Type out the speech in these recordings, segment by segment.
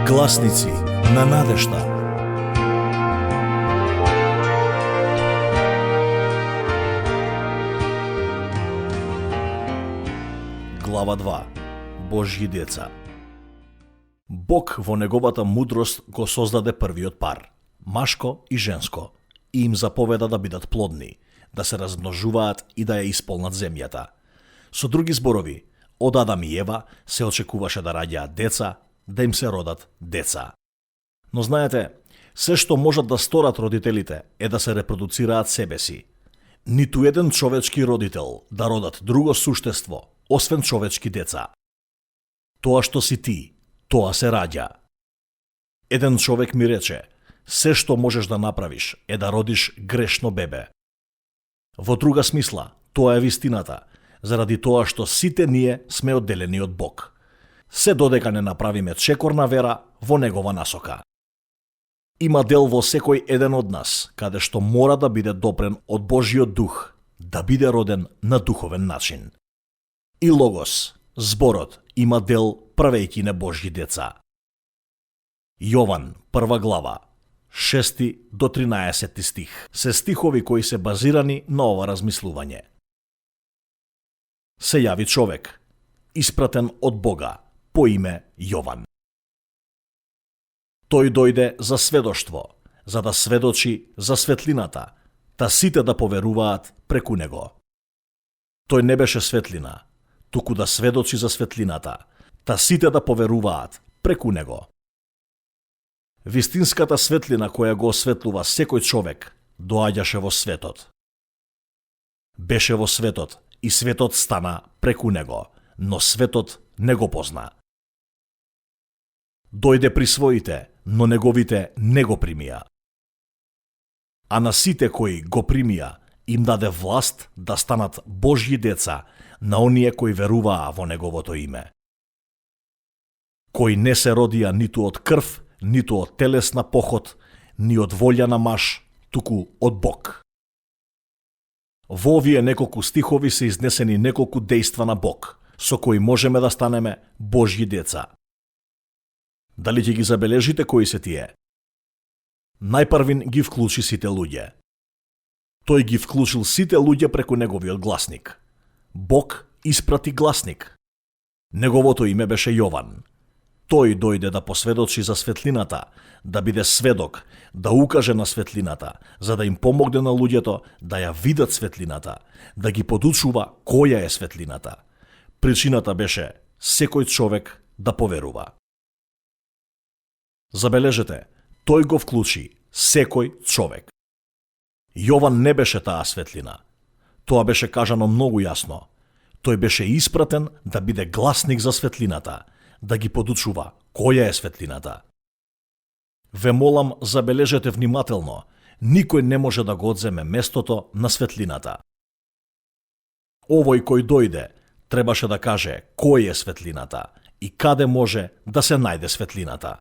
Гласници на надежта. Глава 2. Божји деца. Бог во неговата мудрост го создаде првиот пар, машко и женско, и им заповеда да бидат плодни, да се размножуваат и да ја исполнат земјата. Со други зборови, од Адам и Ева се очекуваше да раѓаат деца, да им се родат деца. Но знаете, се што можат да сторат родителите е да се репродуцираат себе си. Ниту еден човечки родител да родат друго суштество, освен човечки деца. Тоа што си ти, тоа се раѓа. Еден човек ми рече, се што можеш да направиш е да родиш грешно бебе. Во друга смисла, тоа е вистината, заради тоа што сите ние сме одделени од Бог. Се додека не направиме чекорна вера во негова насока. Има дел во секој еден од нас, каде што мора да биде допрен од Божјиот дух, да биде роден на духовен начин. И Логос, зборот, има дел правејќи не Божји деца. Јован, 1 глава, 6 до 13 стих, се стихови кои се базирани на ова размислување. Се јави човек, испратен од Бога, по име Јован. Тој дојде за сведоштво, за да сведочи за светлината, та сите да поверуваат преку него. Тој не беше светлина, туку да сведочи за светлината, та сите да поверуваат преку него. Вистинската светлина која го осветлува секој човек, доаѓаше во светот. Беше во светот и светот стана преку него, но светот не го позна. Дојде при своите, но неговите не го примија. А на сите кои го примија, им даде власт да станат Божји деца на оние кои веруваа во неговото име. Кои не се родија ниту од крв, ниту од телесна поход, ни од волја на маж, туку од Бог. Во овие неколку стихови се изнесени неколку дејства на Бог, со кои можеме да станеме Божји деца. Дали ќе ги забележите кои се тие? Најпрвин ги вклучи сите луѓе. Тој ги вклучил сите луѓе преку неговиот гласник. Бог испрати гласник. Неговото име беше Јован. Тој дојде да посведочи за светлината, да биде сведок, да укаже на светлината, за да им помогне на луѓето да ја видат светлината, да ги подучува која е светлината. Причината беше секој човек да поверува. Забележете, тој го вклучи секој човек. Јован не беше таа светлина. Тоа беше кажано многу јасно. Тој беше испратен да биде гласник за светлината, да ги подучува која е светлината. Ве молам, забележете внимателно, никој не може да го одземе местото на светлината. Овој кој дојде, требаше да каже кој е светлината и каде може да се најде светлината.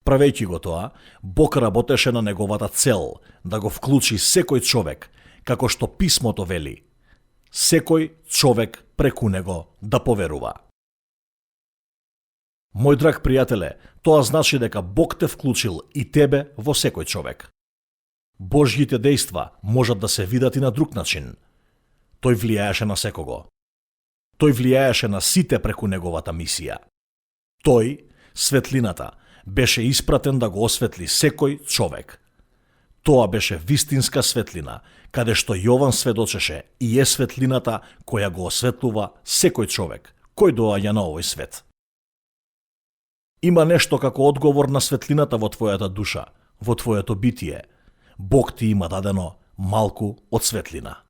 Правејќи го тоа, Бог работеше на неговата цел да го вклучи секој човек, како што писмото вели. Секој човек преку него да поверува. Мој драг пријателе, тоа значи дека Бог те вклучил и тебе во секој човек. Божјите дејства можат да се видат и на друг начин. Тој влијаеше на секого. Тој влијаеше на сите преку неговата мисија. Тој, светлината, беше испратен да го осветли секој човек. Тоа беше вистинска светлина, каде што Јован сведочеше и е светлината која го осветлува секој човек, кој доаѓа на овој свет. Има нешто како одговор на светлината во твојата душа, во твоето битие. Бог ти има дадено малку од светлина.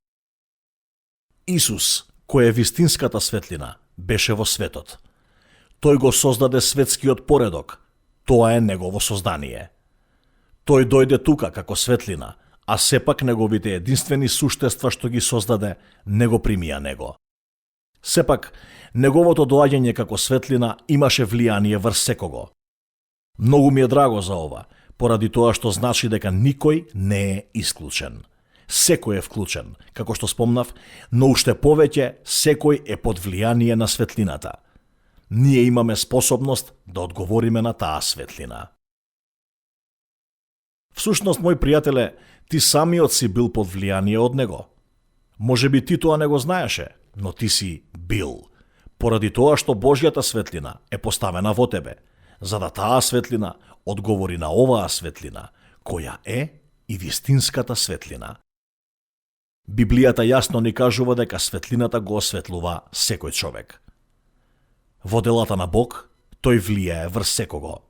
Исус, кој е вистинската светлина, беше во светот. Тој го создаде светскиот поредок. Тоа е негово создание. Тој дојде тука како светлина, а сепак неговите единствени суштества што ги создаде не го примија него. Сепак, неговото доаѓање како светлина имаше влијание врз секого. Многу ми е драго за ова, поради тоа што значи дека никој не е исклучен. Секој е вклучен, како што спомнав, но уште повеќе секој е под влијание на светлината. ние имаме способност да одговориме на таа светлина. Всушност, мој пријателе, ти самиот си бил под влијание од него. Може би ти тоа не го знаеше, но ти си бил. Поради тоа што Божјата светлина е поставена во тебе, за да таа светлина одговори на оваа светлина, која е и вистинската светлина. Библијата јасно ни кажува дека светлината го осветлува секој човек. Во делата на Бог, тој влијае врз секого.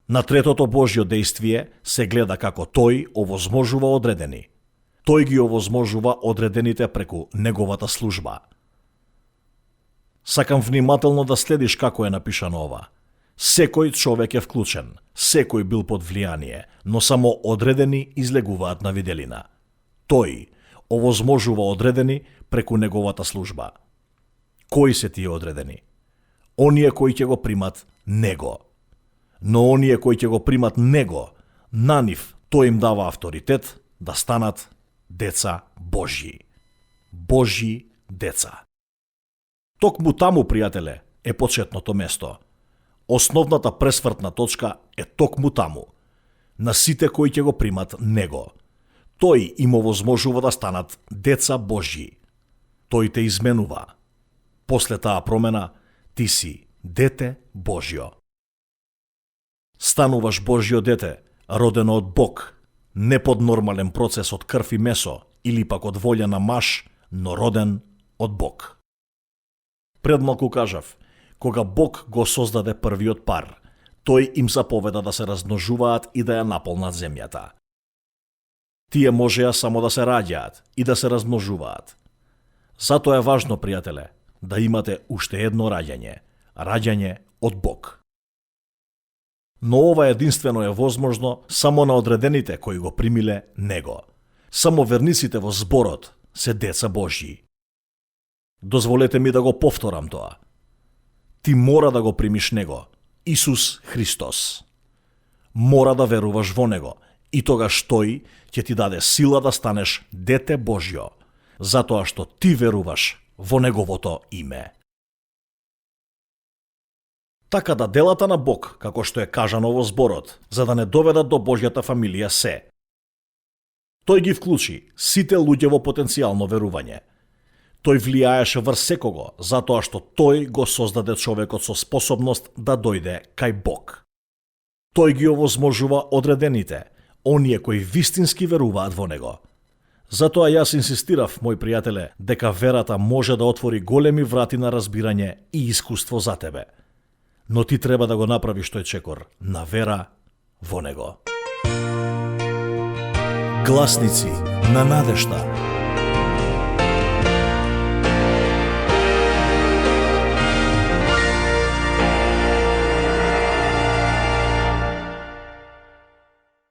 На третото Божјо дејствие се гледа како тој овозможува одредени. Тој ги овозможува одредените преку неговата служба. Сакам внимателно да следиш како е напишано ова. Секој човек е вклучен, секој бил под влијание, но само одредени излегуваат на виделина. Тој овозможува одредени преку неговата служба. Кои се тие одредени? Оние кои ќе го примат него. Но оние кои ќе го примат него, на нив тој им дава авторитет да станат деца Божји. Божји деца. Токму таму, пријателе, е почетното место. Основната пресвртна точка е токму таму. На сите кои ќе го примат него. Тој им овозможува да станат деца Божји. Тој те изменува. После таа промена, ти си дете Божјо. Стануваш Божјо дете, родено од Бог, не под нормален процес од крв и месо, или пак од волја на маж, но роден од Бог. Предмалку кажав, кога Бог го создаде првиот пар, тој им заповеда да се размножуваат и да ја наполнат земјата. Тие можеа само да се раѓаат и да се размножуваат. Затоа е важно, пријателе, да имате уште едно раѓање од Бог. Но ова единствено е возможно само на одредените кои го примиле него. Само верниците во зборот се деца Божји. Дозволете ми да го повторам тоа. Ти мора да го примиш него, Исус Христос. Мора да веруваш во него и тогаш тој ќе ти даде сила да станеш дете Божјо, затоа што ти веруваш во неговото име. Така да делата на Бог, како што е кажано во зборот, за да не доведат до Божјата фамилија се. Тој ги вклучи сите луѓе во потенцијално верување. Тој влијаеше врз секого, затоа што тој го создаде човекот со способност да дојде кај Бог. Тој ги овозможува одредените, оние кои вистински веруваат во него. Затоа јас инсистирав, мој пријателе, дека верата може да отвори големи врати на разбирање и искуство за тебе. Но ти треба да го направиш тој чекор на вера во него. Гласници на надежда.